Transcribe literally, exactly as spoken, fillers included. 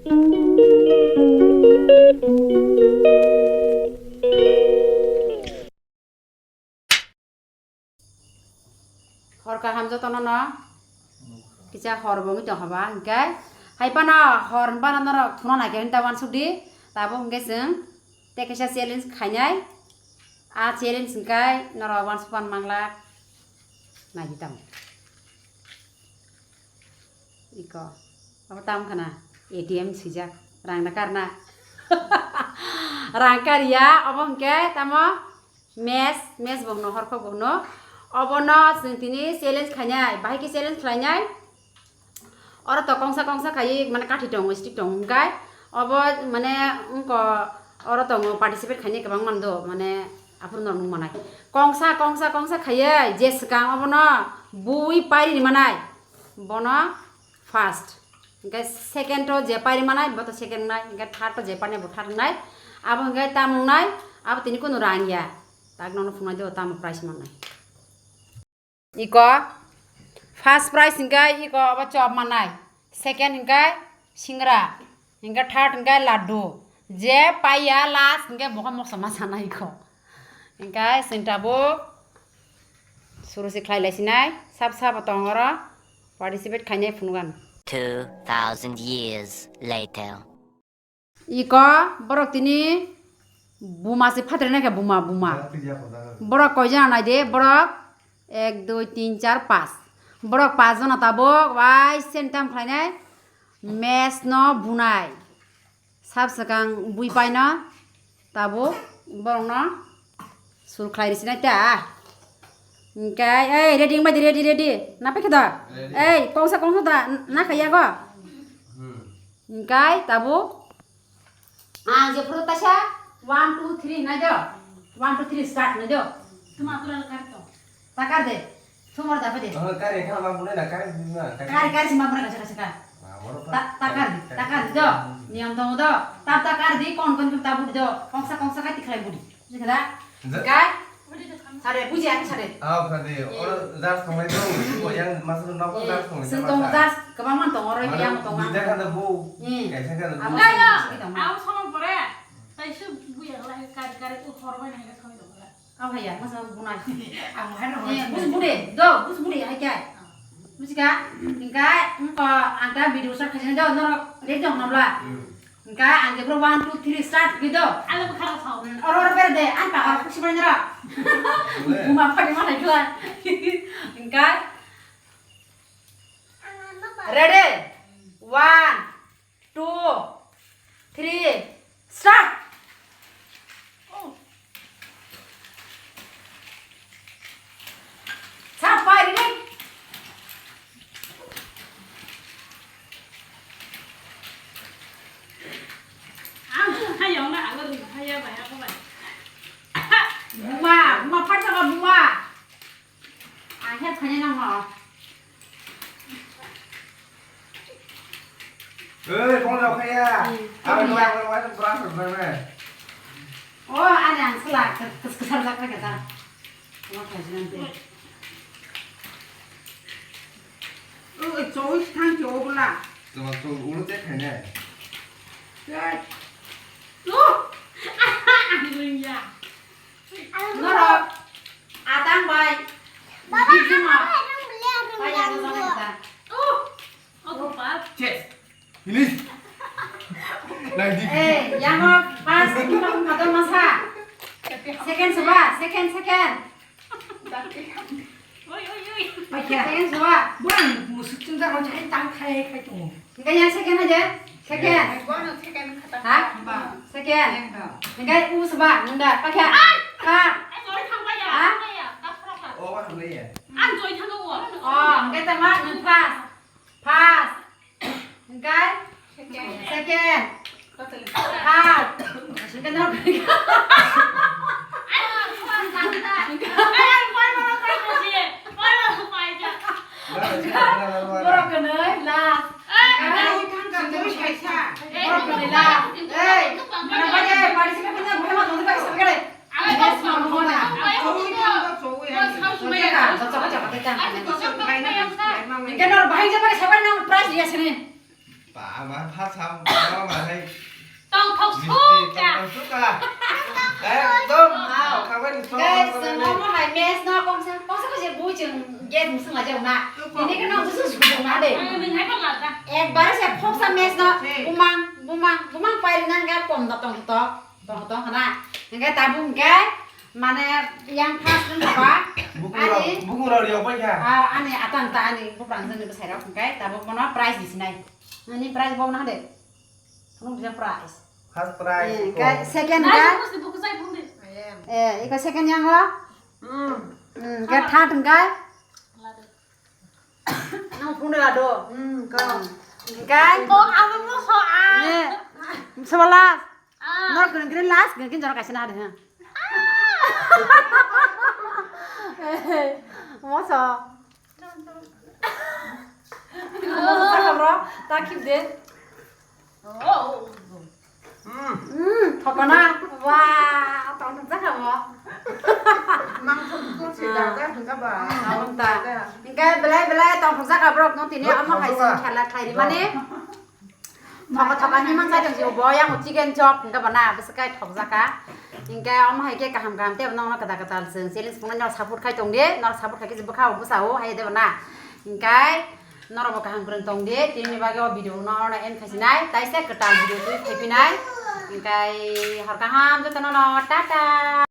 Hor kaham jotono no. Kisa hor bo wngwi tong haba, hwnkhe hai phano hor hwnba norok thuna nai khe hinta uansuk di. Tabuk hwnkhe chwng tei kaisa challenge khainai. A challenge hwnkhe norok uansuk pan manglak. Nai di tamo. Iko. Abo tam khana A T M swijak. Rang na karna. Rang kariya, obo hwnkhe tamo. Mes, mes bo hwno, horkhok bo hwno. Obono chwng tini challenge khainai, bahai khe challenge khlainai. Oro to kongsa kongsa khaiwi mane kathi tongo, stick tongo hwnkhe. Obo mane wngkha oro tongo participate khainai kwbangma do, mane aphuru norok nukmanai. Kongsa, kongsa, kongsa khaiwi je swkang obono bui pairi manai. Bono first. Hingke second o je pairi manai, bo to second nai. Hingke third o je painai, bo third nai. Abo hingke tamo nai, abo tini kunu rang ya. Tak nono phunai do, tamo prize manai. Iko first prize hingke iko abo chop manai. Second hingke singra. Hingke third hingke laddu. Je paiya last hingke boha moksa ma sanai iko. Hingke sinta bo. Suru se khlai lai sinai, sab sabo tong oro participate khainai phunukgan. Two thousand years later. Iko borok tini buma se phatrina khe buma, buma. Borok koi jana nai de, borok ek, dui, tin, char, pas. Borok pas jona tabuk bai sen tam khlainai. Mes no bunai. Sab swkang bui paino tabuk borokno sur khlai rwsinai ta. Hingkai, ei, ready wngbai di, ready, ready. Na paikha da? Ready. Ei, kongsa, kongsa da, na kha yago? Hmm. Hingkai tabuk ang je phuru taisa one, two, three hinai do. One, two, three, start hinai do. Tuma pura kar to. Takar de. Sumar da pede. Oh, kari kha ma bune na, kari bune na, kari. Kari, kari sima bune kasa kasa ka. Ma, boro pa. Ta, takar di, kari, kari. Takar di do. Niyam tongo do. Ta, takar di, kon kon ta budi do. Kongsa, kongsa kai tikhlai budi. Buji kha da? Ja. Kai? Sare, buji ani sare. Ah, kha di. Eh. Oro jas tonglai do. Bo yang masa no ko jas tonglai. Sing tong jas, kebang man tong oro yang tong. Bida kha da bo. Hmm. Kaisa kha da bo. Amo sama pore. Tai su buya lai kari kari u khor bai na ka thoi do. Ang hai ya, masa bunai. Ang hai no. Eh, bus bude, do, bus bude, hai kai. Buji kha? Hingkai, engko ang ta video start khaisani do, norok ready dong nabla. Hmm. Hingkai, ang je bro one, two, three start gitu. Alam khara sao. Hmm, oro oro bere de, ang pa oro kusi bani nara. Buma phani ma hai kla. Hingkai. Ready? One, two, three, start! Sapai rini. Ang hayong na alo ri haya ba ya ko ba. Buma, buma, phat sama buma. Ang het khanya nang ho. Ei, kong jok kaya. Hmm. Ang nuai, ang nuai, brush rok nuai, nuai. Oh, ani ang sela kes kesar jak lagi ta. Cuma kajian tu. Oh, cowok thang cowok bula. Cuma cowok ulu teh kayaknya. Guys. Lu. Ang ya. Norok atang bai. Baba, biji ma. Apa yang ada sama kita? Oh, oh, tuh, Pak. Yes. Ini. Lagi. Eh, yang mau pas kita mau kado masa. Second coba, second, second. Oi, oi, oi. Oke, second coba. Bukan musuh cinta kau cari tang kai kai tuh. Hingke yang second aja. Second. Yes. Gua no second kata. Ha? Ba. Second. Yang ba. Hingke u seba nunda pakai. Ah! Ha? Eh, sorry, thang ba ya. Ha? Thang ba ya. Tak prok la. Oh, wah, ya. An joy thang ba. Oh, hingke tama nung pass. Pass. Hingke? Second. Second. Pass. Hingke no. Ai, ai, ai, ai, ai, ai, ai, ai, ai, ai, ai, ai, Borok kwnwi last. Borok kwnwi last. Ei, mana baje participate khaina bwkhano tongwi bai sabai kare. Yes, ma, ma, ma. Chokha, chokha, chokha, chokha. Hingke nor bahai jaba sabai nang prize dia sini. Ama ha sam, ama hai. Tongthok suka. Tongthok suka. Ekdom. Wow. Khabai ni guys, tongthok chwng suka. Omo hai match no kongsa, kongsa kongsa bui chwng gate musung aja na. Ini kena musung suka na de. Nung hai pala ta. Ekbar se khoksa match no. Hey. Bumang, bumang, bumang pairi na ga pom da tong to. Tong tong hana. Hingke tabuk hingke mane yang first wng kha ba. Buku rok, ani, buku rok riok pai kha. Ah, ani atang ta ani buprang jani bwsai rok hingke tabuk bono prize di sinai. Ani prize bo na de. Nung dia prize. First prize. Eh, ko. Hingke second. Nai, hingke. Buku si buku sai phung di. Eh, iko second yang ho. Hmm. Hmm, hingke third hingke. Nang phone la do. Hmm, ko. Hingke. Ko abo mo so a. Eh, sebab last. Ah. No, green, green last, green, green jora kaisa na de, ha. Moso. Moso sa khabro, ta khib de. Hmm. Hmm, thokona. Wah, tong thok sa khabo. Mang thok thok se da da thok ba. Abon ta. Hingke belai belai tong thok sa khabro, no tini amo hai se khela khai di mane. Thoka thoka himang sai tong si bo yang chicken chop hingke bana bwswk kai thok jaka. Hingke omo hai khe kaham kaham tei bono kwtal kwtal chwng challenge phunuknai norok support khai tong di, norok support khai khe bwkha o bwsa o hai de bana. Hingke norok bo kaham kwrwng tong di, tini bagwi o video no ono end khai sinai, tai se kwtal video twi phai phinai. Hingke hor kaham jotono no tata.